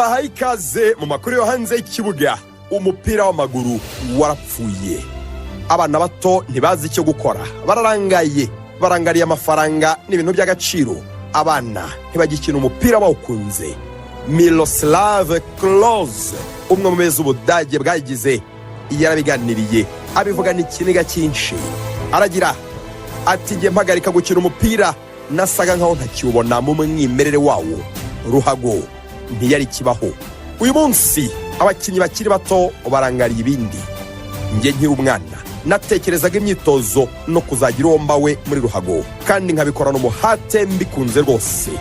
Mbahaye ikaze mu makuru yo hanze y'ikibuga. Umupira w'amaguru warapfuye, abana bato ntibazi icyo gukora, bararangaye, barangariye amafaranga n'ibintu by'agaciro. Abana ntibagikina umupira bawukunze. Miroslav Klose, umwe mu beza Ubudage bwagize, yarabiganiriye, abivuga n'ikiniga cyinshi. Aragira ati: "Njye mpagarika gukina umupira nasaga nkaho ntakiwubona mu mwimerere wawo. Ruhago ntiyari kibaho. Uyu munsi abakinnyi bakiri bato barangariye ibindi. Njye nkiri umwana natekerezaga imyitozo no kuzagira uwo mbawe muri ruhago, kandi nkabikorana umuhate mbikunze rwose,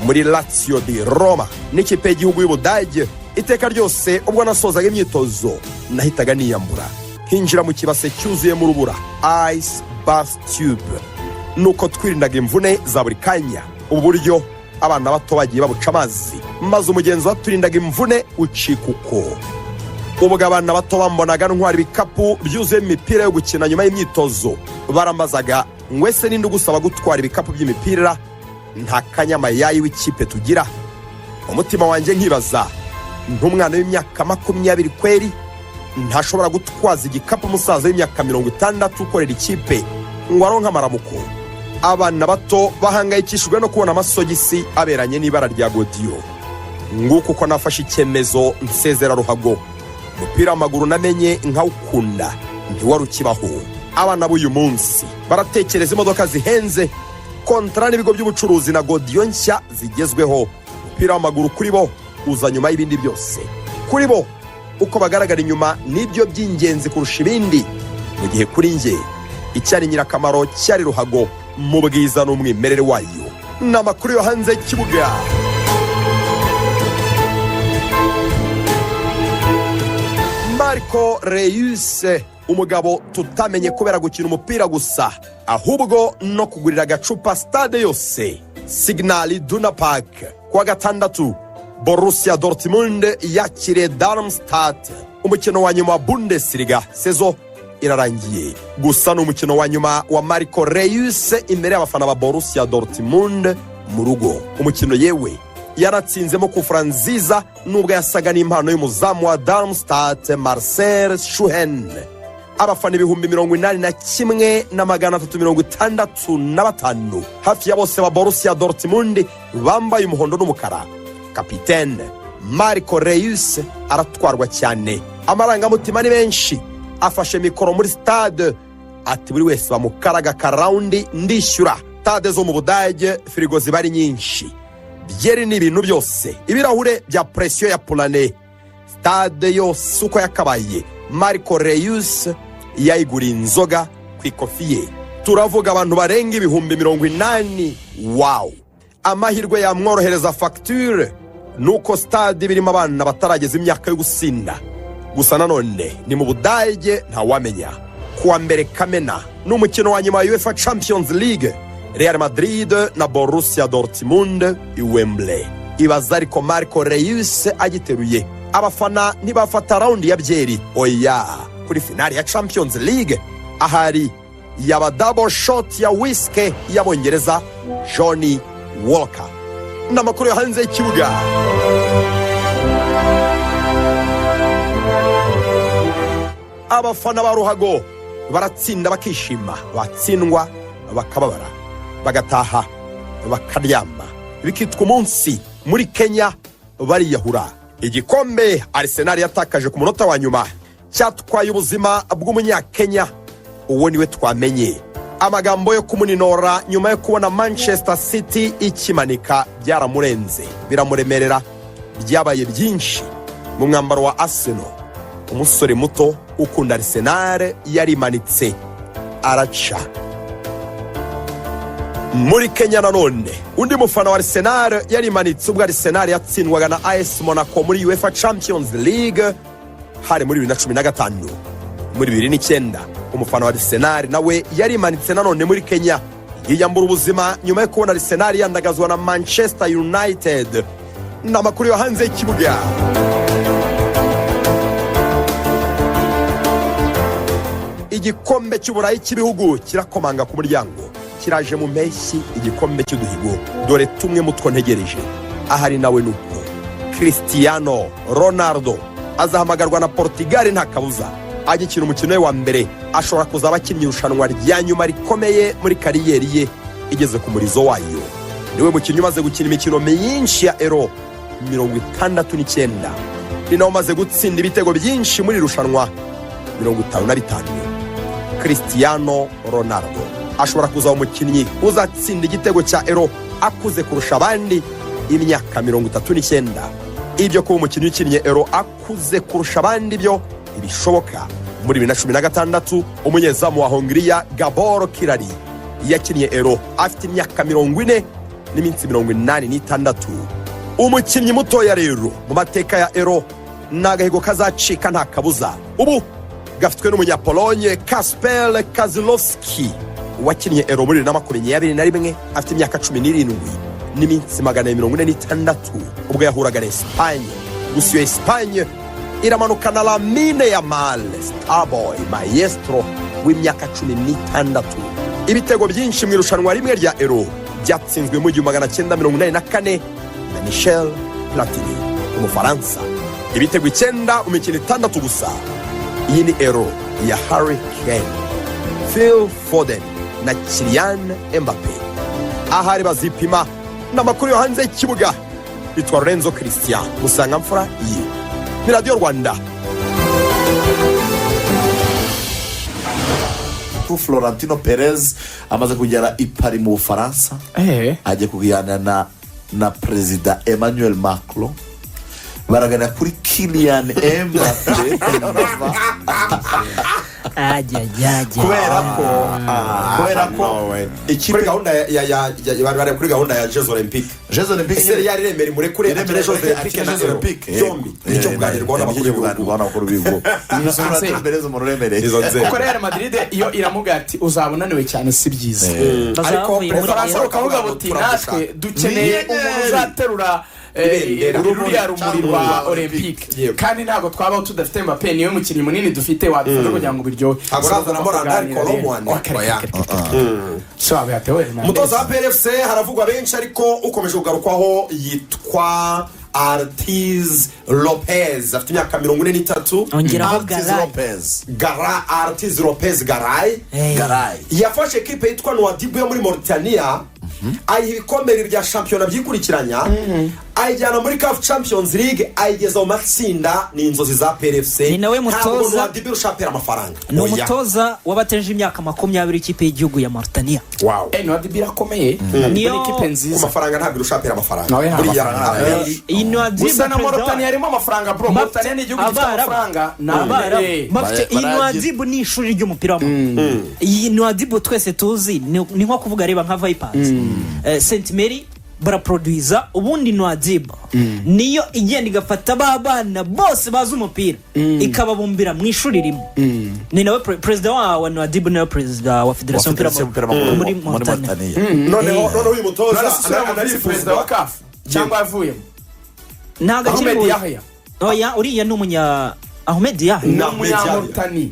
muri Lazio di Roma n'ikipe y'igihugu y'Ubudage. Iteka ryose ubwo nasozaga imyitozo nahitaga niyambura, nkinjira mu kibase cyuzuyemo urubura, ice bath tube. Nuko twirindaga imvune za buri kanya. Ubu buryo abana bato bagiye babuca amazi, maze umugenzi waturindaga imvune ucika uko. Ubwo abana bato bambonaga ntwara ibikapu byuzuyemo imipira yo gukina nyuma y'imyitozo, barambazaga ngo: 'Ese ninde ugusaba gutwara ibikapu by'imipira? Nta kanyamayayi w'ikipe tugira?' Umutima wanjye nkibaza nk'umwana w'imyaka 20 kweri ntashobora gutwaza igikapu umusaza w'imyaka 60 ukorera ikipe ngo aronke amaramuko? Abana bato bahangayikishijwe no kubona amasogisi aberanye n'ibara rya godiyo. Nguko uko nafashe icyemezo, nsezera ruhago. Umupira w'amaguru namenye nkawukunda ntiwari ukibaho. Abana b'uyu munsi baratekereza imodoka zihenze, kontara n'ibigo by'ubucuruzi na godiyo nshya zigezweho. Umupira w'amaguru kuri bo uza nyuma y'ibindi byose. Kuri bo uko bagaragara inyuma nibyo by'ingenzi kurusha ibindi, mu gihe kuri njye icyari ingirakamaro cyari ruhago mu bwiza n'umwimerere wayo." Ni amakuru yo hanze y'ikibuga. Marco Reus, umugabo tutamenye kubera gukina umupira gusa, ahubwo no kugurira agacupa stade yose, Signal Iduna Park. Kuwa gatandatu Borussia Dortmund yakiriye Darmstadt, umukino wa nyuma wa Bundesliga. Saison irarangiye, gusa ni umukino wa nyuma wa Marco Reus imbere y'abafana ba Borussia Dortmund mu rugo. Umukino yewe yaratsinzemo kufura nziza, nubwo yasaga n'impano y'umuzamu wa Darmstadt, Marcel Schuhen. Abafana 81,365, hafi ya bose ba Borussia Dortmund, bambaye umuhondo n'umukara. Kapitene Marco Reus aratwarwa cyane, amarangamutima ni menshi. Afashe mikoro muri stade ati: "Buri wese bamukaraga ka round, ndishyura." Stade zo mu Budage firigo ziba ari nyinshi, byeri ni ibintu byose, ibirahure bya pression ya purane. Stade yose uko yakabaye Marco Reus yayiguriye inzoga ku ikofi ye. Turavuga abantu barenga 80,000. Wow, amahirwe yamworohereza fagitire nuko stade birimo abana batarageza imyaka yo gusinda. Gusa nanone ni mu Budage, ntawamenya. Kuwa 1 Kamena ni umukino wa nyuma wa UEFA Champions League, Real Madrid na Borussia Dortmund i Wembley. Ibaza ariko Marco Reus agiteruye, abafana ntibafata round ya byeri, oya. Kuri finale ya Champions League ahari yaba double shot ya whisky y'Abongereza, Johnny Walker. N'amakuru yo hanze y'ikibuga. Abafana ba ruhago baratsinda bakishima, batsindwa bakababara, bagataha bakaryama, bikitwa umunsi. Muri Kenya bariyahura. Igikombe Arsenal yatakaje ku munota wa nyuma cyatwaye ubuzima bw'Umunyakenya. Uwo niwe twamenye. Amagambo yo kumuninora nyuma yo kubona Manchester City ikimanika byaramurenze, biramuremerera, byabaye byinshi. Mu mwambaro wa Arsenal, umusore muto ukunda Arsenal yarimanitse araca. Muri Kenya nanone undi mufana wa Arsenal yarimanitse ubwo Arsenal yatsindwaga na AS Monaco muri UEFA Champions League, hari muri 2015. Muri 2009 umufana wa Arsenal nawe yarimanitse nanone muri Kenya, yiyambura ubuzima nyuma yo kubona Arsenal yandagazwa na Manchester United. Ni amakuru yo hanze y'ikibuga. Igikombe cy'Uburayi cy'ibihugu kirakomanga ku muryango, kiraje mu mpeshyi. Igikombe cy'uduhigo, dore tumwe mu two ntegereje. Ahari nawe ni uko. Cristiano Ronaldo azahamagarwa na Portugal nta kabuza. Agikina umukino we wa mbere, ashobora kuzaba akinnye irushanwa rya nyuma rikomeye muri carrière ye igeze ku murizo wayo. Niwe mukinnyi umaze gukina imikino myinshi ya Euro, 69. Ni nawe umaze gutsinda ibitego byinshi muri irushanwa, 55. Cristiano Ronaldo ashobora kuzaba umukinnyi uzatsinda igitego cya Euro akuze kurusha abandi, imyaka 39. Ibyo kuba umukinnyi ukinnye Euro akuze kurusha abandi byo ntibishoboka. Muri 2016, umunyezamu wa Hongiriya Gabor Kiraly yakinnye Euro afite imyaka 40 n'iminsi 86. Umukinnyi mutoya rero mu mateka ya Euro ni agahigo kazacika nta kabuza. Ubu gafitwe n'Umunyapolonye Kacper Kozlowski wakinnye Euro muri 2021 afite imyaka 17 n'iminsi 246, ubwo yahuraga na Esipanye. Gusa iyo Esipanye iramanuka na Lamine Yamal, starboy maestro w'imyaka 16. Ibitego byinshi mu irushanwa rimwe rya Euro byatsinzwe mu 1984 na Michel Platini, Umufaransa, ibitego 9 mu mikino 6 gusa. Iyi ni Euro ya Harry Kane, Phil Foden na Kylian Mbappe. Ahari bazipima n'amakuru yo hanze y'ikibuga. Bitwa Lorenzo Christian Musangamfura, iyi ni Radiyo Rwanda. Florentino Perez amaze kugera i Paris mu Bufaransa, agiye kuganira na Perezida Emmanuel Macron. Baraganira kuri Kylian Mbappe kubera ko Kuri ikipe gahunda ya bari kuri gahunda ya Jeux Olympiques. Jeux Olympiques. Ese yari remera murekure akine Jeux Olympiques na Jeux Euro Olympiques byombi? Nicyo kuganirwaho n'abakuru b'ibihugu. Kuganirwaho n'abakuru b'ibihugu. Florentino Perez, umuntu uremereye. Izo nzego. Kuko Real Madrid iyo iramubwira ati: "Uzaba unaniwe cyane, si byiza." Ariko Bazavuye muri Ubufaransa Euro. bukavuga buti: Turagushaka. "Natwe dukeneye Ni umuntu uzaterura Ibendera. ruriya rumuri rwa Cyangwa Olympique, Yego. kandi ntabwo twabaho tudafite Mbappe, niwe mukinnyi munini dufite wadufasha kugira ngo biryohe." Ntabwo urazanamo Randal Kolo Muani. Oya. Umutoza wa PRFC haravugwa benshi, ariko ukomeje kugarukwaho yitwa Artiz Lopez, afite imyaka 43. Ongeraho Artis Garay. Lopez. Gara Artiz Lopez Garay. Garay. Yafashe ekipe yitwa Nouadhibou yo muri Mauritania, ayiha ibikombe bya shampiyona byikurikiranya, ayijyana muri CAF Champions League, ayigeza mu matsinda. Ni inzozi za PRFC. Ni nawe Ntabwo Nouadhibou irusha APR amafaranga. Ni Oya. umutoza w'abateje imyaka 20 ikipe y'igihugu ya Mauritania. Wow. Nouadhibou irakomeye. Ni ikipe Ku nziza. mafaranga ntabwo irusha APR amafaranga. Nawe nta Buriya mafaranga. ntabwo. Iyi Nouadhibou, Gusa na perezida Mauritania wayo- harimo amafaranga, bro. Mauritania ni igihugu gifite Abarabu. amafaranga. Abarabu bafite iyi Nouadhibou ni ishuri ry'umupira w'amaguru. Iyi Nouadhibou twese tuzi ni nko kuvuga, reba nka Vipers, St Mary baraproduiza. Ubundi Nouadhibou niyo igenda igafata ba bana bose bazi umupira, ikababumbira mu ishuri rimwe. Ni nawe perezida wa Nouadhibou, nawe perezida wa federasiyo y'umupira w'amaguru muri muri Mauritania. Mauritania. Noneho uyu mutoza None se uriya visi perezida wa CAF cyangwa yavuyemo? Ntabwo akiri Ahmed Yahya. Oya, uriya ni umunya Ahmed Yahya. Ni Ahmed Umunyamauritania,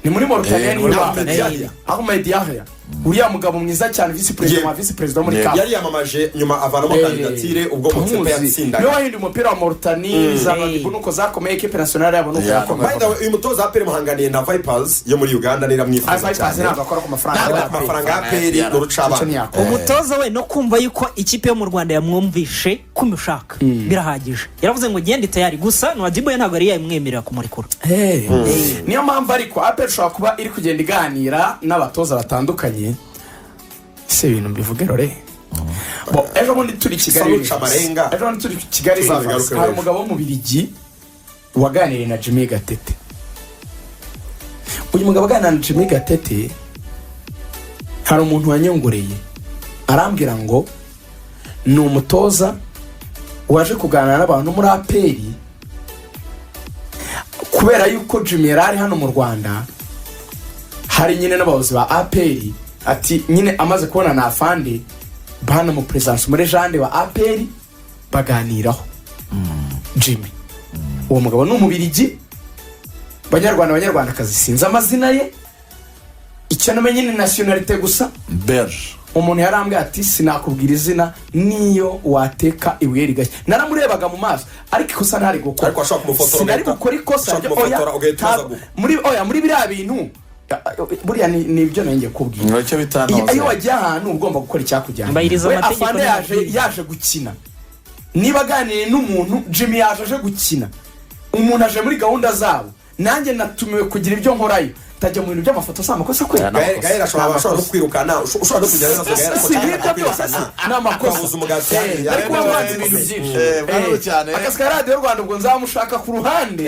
ni muri Mauritania. Eh, ni muri Niba Mauritania. Ahmed Yahya, uriya mugabo mwiza cyane, visi perezida wa visi perezida wo muri CAF. Yari yamamaje, nyuma avanamo kandidatire ubwo Motsepe Tumuzi. yatsindaga. Niwe wahinduye umupira wa Mauritania. Za Nouadhibou nuko zakomeye, ekipe nationale yabo nuko yakomeye. By the way, uyu mutoza wa APR muhanganiye na Vipers yo muri Uganda, niramwifuza Vipers cyane. ntabwo akora ku mafaranga Ntabwo ya ku mafaranga ya APR ni Icyo urucabana. ntiyakora. Umutoza we, no kumva yuko ikipe yo mu Rwanda yamwumvishe kumushaka birahagije. Yaravuze ngo genda tayari. Gusa Nouadhibou ye ntabwo yari yayimwemerera kumurekura. Niyo mpamvu ariko APR ishobora kuba iri kugenda iganira n'abatoza batandukanye. Si ibintu mbivuge rore bo, ejo bundi turi i Kigali Saluca amarenga. Ejo bundi turi i Kigali, Tuzabigaruke hari ejo. umugabo w'Umubirigi waganiriye na Jimmy Gatete. Uyu mugabo aganira na Jimmy Gatete, hari umuntu wanyongoreye arambwira ngo ni umutoza waje kuganira n'abantu muri APR, kubera yuko Jimmy yari ari hano mu Rwanda, hari nyine n'abayobozi ba APR. Ati nyine amaze kubona na afande banamuperezidansi muri jande wa APR, baganiraho Jimmy. Uwo mugabo ni Umubirigi. Banyarwanda, Banyarwandakazi, sinzi amazina ye, icyo namenye ni nationalité gusa. Belge. Umuntu yarambwiye ati: "Sinakubwira izina niyo wateka ibuye rigashya." Naramurebaga mu maso. Ariko ikosa ntari gukora. Ariko washobora kumufotora Sinari gukora ikosa. Ushobora kumufotora Oya, ugahita uza muri, oya, muri biriya bintu buriya ni ibyo nongeye kubwira. Ngo icyo bita Iyo wagiye ahantu uba ugomba gukora icyakujyana. Mbahiriza We amategeko afande yaje n'amabwiriza. Yaje gukina. Niba aganiriye n'umuntu, Jimmy yaje aje gukina, umuntu aje muri gahunda zabo, nanjye natumiwe kugira ibyo nkorayo, ntajya mu bintu by'amafoto, si amakosa kwe? Aya ni amakosa. Gael ashobora no kwirukana, ushobora no kujyana ibibazo Gael Si nk'ibyo byose, si ni amakosa. Ukabuza umugati hariya. Ariko kuba mwanze ibintu byinshi. Mwakoze cyane. Akazi ka Radiyo Rwanda, ubwo nzamushaka ku ruhande.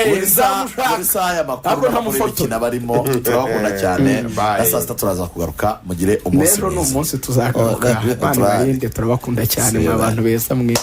Muri Nzamushaka saha y'amakuru ariko n'amakuru ntamufotora. y'imikino barimo, turabakunda cyane. Bye. Na saa 6 turaza kugaruka, mugire umunsi N'ejo ni mwiza. umunsi tuzagaruka. Oh, Bana turahari. barinde, turabakunda cyane See you mwa bantu beza mwe.